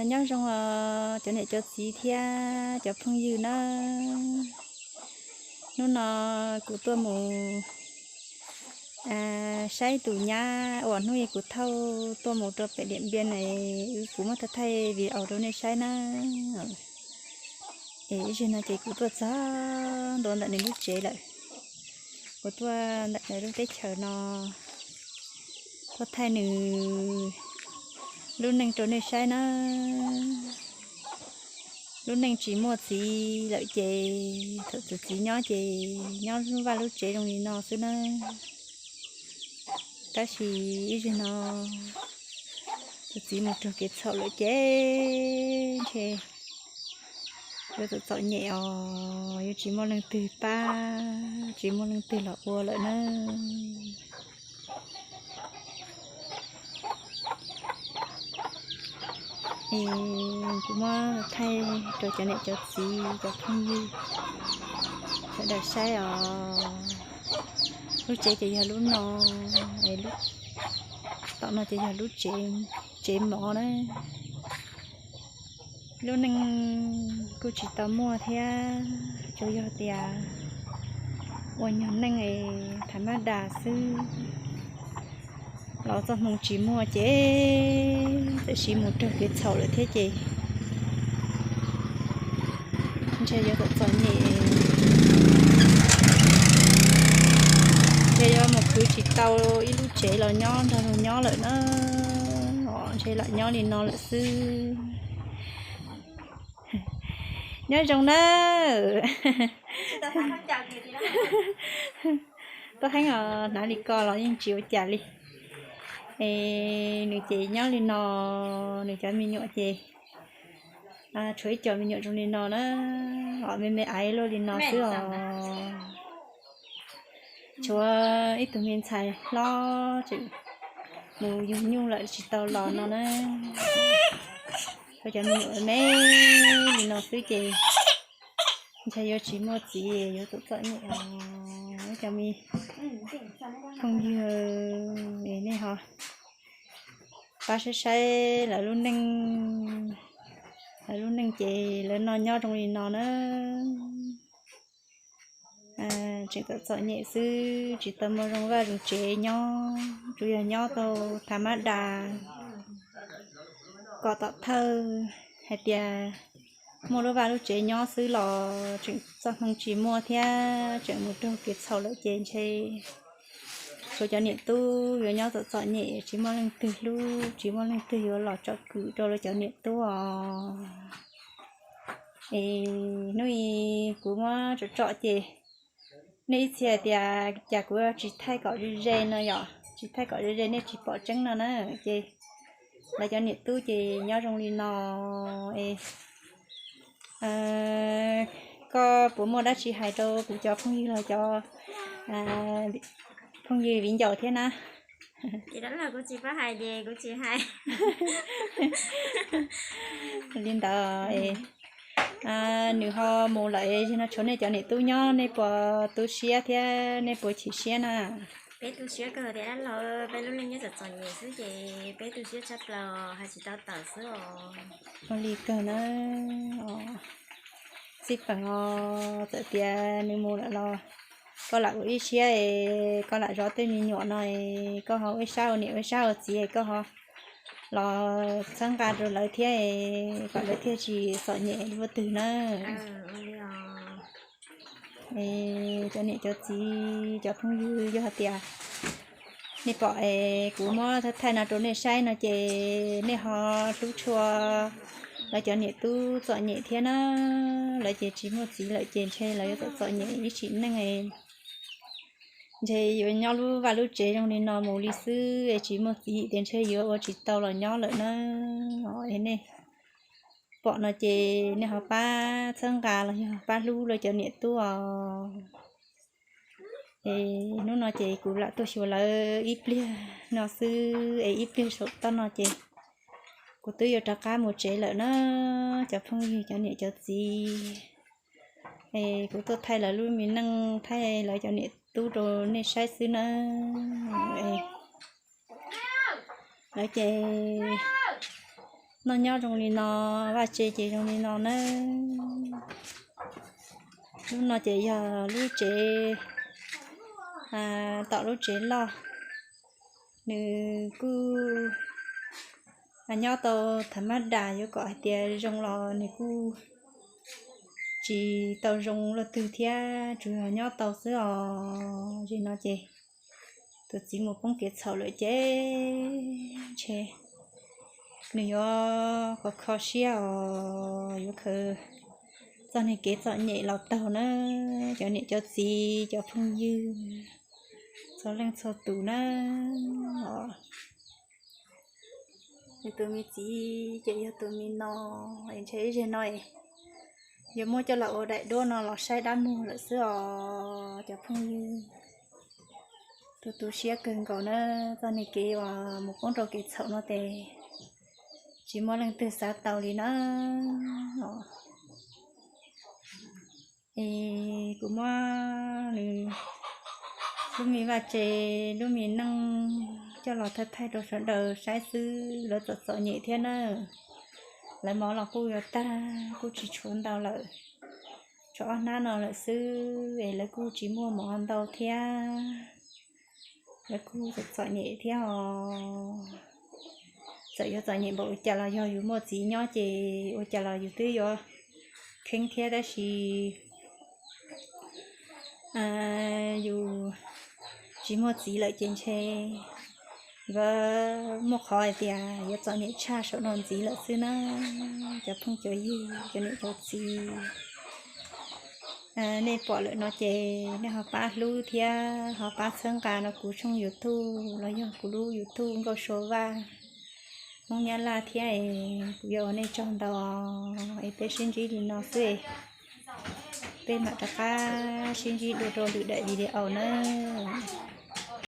Nyob zoo os cov niam cov txiv thiab cov phooj ywg na. Hnub no kuv tuaj mus saib tus nyab uas hnub ib kuv thauj tuaj mus rau pem Diam Npia na, kuv muab thaij thaij video rau nej saib na. Es ib zaug no ces kuv tuaj txog ntua ntawm nws lub tsev lawm. Kuv tuaj ntawm nws lub teb chaws no tuaj thaij nws lub neej rau nej saib na. Lub neej tsis muaj txiv lawm ces thaum tus txiv nyob ces nyob lub vaj lub tsev zoo li no xwb na. Tab sis ib zaug no tus txiv mus raug kev txhaum lawm ces ntshe yuav txom txom nyem os, yuav tsis muaj leej twg pab, tsis muaj leej twg los ua lawm na. Es kuv muab thaij rau cov niam cov txiv cov phooj ywg sawv daws saib os. Lub tsev ces yog lub no, es lub tom no ces yog lub tsev, tsev mov na. Lub neej kuj tsis tau muaj thiab, tsuas yog tias ua nyuag neej es thav mab das xwb. Los txoj hmoo tsis muaj ces txawm siv mus raug kev txhaum lawm thiab ces ntshe yuav txom txom nyem, ntshe yuav mus khwv tsis tau ib lub tsev los nyob nrog luag nyob lawm na. Ntshe lam nyob li no lawm xwb. Nyob zoo na. Tuaj heev os, hnav li ko los yeej tsis ua cas li. Es nws ces nyob li no, nws cov me nyuam ces tshuav ib co me nyuam zoo li no na, os me me aiv luaj li no xwb os. Tshuav ib tug me ntxhais hlob tseem mus yug nyuj lawm tsis tau los no na. Tshuav cov me nyuam me li no xwb ces ntshe yuav tsis muaj txiv yuav txom txom nyem os cov me phooj ywg, nej ho pab saib saib lawv lub neej, lawv lub neej ces lawv noj nyob zoo li no na. Tseem txom txom nyem xwb, tsis tau muaj zoo vaj zoo tsev nyob, tsuas yog nyob tau thav mab das kom tom thawj hais tias muaj lub vaj lub tsev nyob xwb los tseem txoj hmoo tsis muaj thiab tseem mus raug kev txhaum lawm ces ntshe tshuav cov niam tub yuav nyob txom txom nyem, tsis muaj leej twg hlub, tsis muaj leej twg yuav los tsom kwm rau lawv cov niam tub os. Es hnub i kuv muab tsom tsom ces nej ib txhia tias cas kuv tsis thaij kom ze ze no yom, tsis thaij kom ze ze nej tsis pom tseeb no na. Ces lawv cov niam tub ces nyob zoo li no es koj puas muaj dab tsi hais rau kuv cov phooj ywg los cov phooj ywg viv ncaus thiab na? Ces dab laug kuv tsis paub hais ces kuv tsis hais. Li ntawd, nws ho mus lawm, yog no tshuav nej cov niam tub nyob, nej puas tu siab thiab nej puas chim siab na? Peb tu siab kawg tias dab laug, peb lub neej nyob txom txom nyem xwb ces peb tu siab tshaj plaws hais tsis tau tawm xwb os. Ua li kawg na. Xij peem os, txawm tias nws mus lawm los koj lam ua ib siab es koj lam zov tej me nyuam no es koj ho ua ib sab ua niam ua ib sab ua txiv es koj ho los txhawb nqa rau lawv thiab es kom lawv thiaj tsis txom nyem luaj twg na. Cov niam cov txiv cov phooj ywg, yog hais tias nej pom es kuv muab thaij thaij no rau nej saib no ces nej ho hlub tshua lawv cov niam tub txom nyem thiab na. Lawv ces tsis muaj txiv lawm ces ntshe lawv yuav txom txom nyem ib sim neej, ntshe yuav nyob lub vaj lub tsev zoo li no mus li xwb es tsis muaj txiv tias ntshe yuav ua tsis tau los nyob lawm na. Nej pom no ces nej ho pab txhawb nqa los yog pab hlub lawv cov niam tub os. Es hnub no ces kuv lam tuaj xyuas lawv ib pliag no xwb es ib pliag saum toj no ces kuv twb yuav rov qab mus tsev lawm na. Cov phooj ywg cov niam cov txiv, es kuv tuaj thaij lawv lub me neej, thaij lawv cov niam tub rau nej saib xwb na. Lawv ces Noj nyob zoo li no, vaj tse ces zoo li no nawb. Lub no ces yog lub tsev, tom lub tsev loj. Nws kuj nyob tau thav mab das, yuav kom hais tias zoo los nws kuj tsis tau zoo luaj twg thiab, tsuas yog nyob tau xwb os. Zim no ces tus txiv mus poob kev txhaum lawm ces ntshe nws yuav kho kho siab os, yuav khaws txoj niag kev txom nyem los taug na, cov niam cov txiv cov phooj ywg txhua leej txhua tus na. Nws tus me txiv ces yog tus me no, es ntshe ib zaug no yuav muab coj los ua daim duab no los saib dab muag lawm xwb os cov phooj ywg. Tu tu siab kawg nkaus na, txoj niag kev uas mus poob rau kev txhaum no ces tsis muaj leej twg xav tau li na. Es kuv muab lub me vaj tse, lub me neej coj los thaij thaij rau sawv daws saib xwb, lawv txom txom nyem thiab na. Lawv mov los kuj yuav tag, kuj tsis tshuav ntau lawm, tshuav ob hnab no lawm xwb es lawv kuj tsis muaj mov ntau thiab. Lawv kuj txom txom nyem thiab os. Txawm yuav txom nyem npaum li cas los yog yus muaj txiv nyob ces ua cas los yus twb yuav kheeb thiab, tab sis yus tsis muaj txiv lawm ces ntshe yuav muaj qhov hais tias yuav txom nyem tshaj saum no ntxiv lawm xwb na. Cov phooj cov ywg, cov niam cov txiv, nej pom lawm no ces nej ho pab hlub thiab ho pab txhawb nqa no kuv tshooj YouTube los yog kuv lub YouTube Nkauj Sua Vaj Hmoob Nyab Laj thiab es kuv yuav ua nej tsaug ntau os. Es peb sib ntsib li no xwb, peb mam rov qab sib ntsib dua rau lwm daim video nawb.